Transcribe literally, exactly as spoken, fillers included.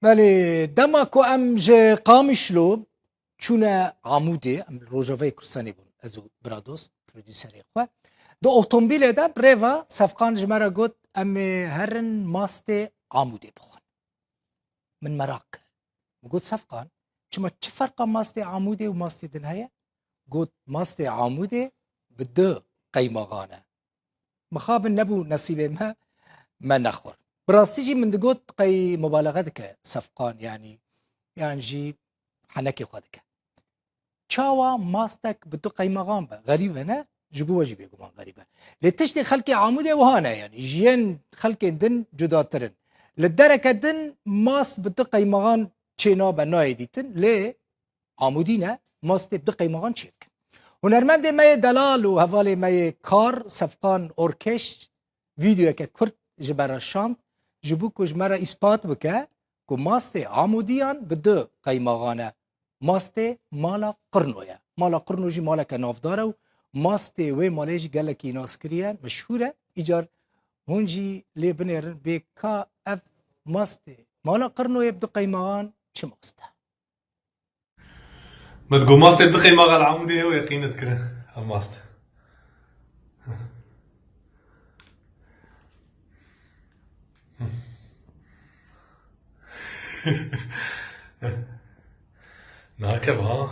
Belê, dema ku em ji Qamişlo çûne Amûdê, em li Rojavayê Kurdistanê bûn, ez û bira dost, prodûserê xwe, di otomobîlê de bi rê ve Sefqan ji me re got, "Em ê herin mastê Amûdê bixwin." Min meraq kir. Min got, "Sefqan, çima çi ferqa mastê Amûdê û mastê din heye?" Got, "Mastê Amûdê bi du qeymaxan e." Mixabin nebû nesîbê me, me nexwar. Bi rastî jî min digot qey mubalexe dike Sefqan, yanî, yan jî henekê xwe dike. Çawa mastek bi du qeymaxan be? Xerîb e ne? Ji bo we jî bêguman xerîb e. Lê tiştê xelkê Amûdê wiha ne, yanî ji yên xelkên din cudatir in. Li dereke din mast bi du qeymaxan çê nabe, nayê dîtin. Lê Amûdî ne, mastê bi du qeymaxan çê dikin. Hunermendê me yê delal û hevalê me yê kar, Sefqan Orkeş, vîdeoyeke kurt ji me re şand, ji bo ku ji me re îspat bike ku mastê Amûdiyan bi du qeymaxan e. Mastê mala Qirno ye. Mala Qirno jî maleke navdar e û mastê wê malê jî gelekî naskirî ye, meşhûr e. Îcar hûn jî lê binêrin bê ka ev mastê mala Qirnoyê bi du qeymaxan çi mast e? Me digot mastê bi du qeymaxa li Amûdê ye û yeqîn dikirin ev mast e. Nakeve ha.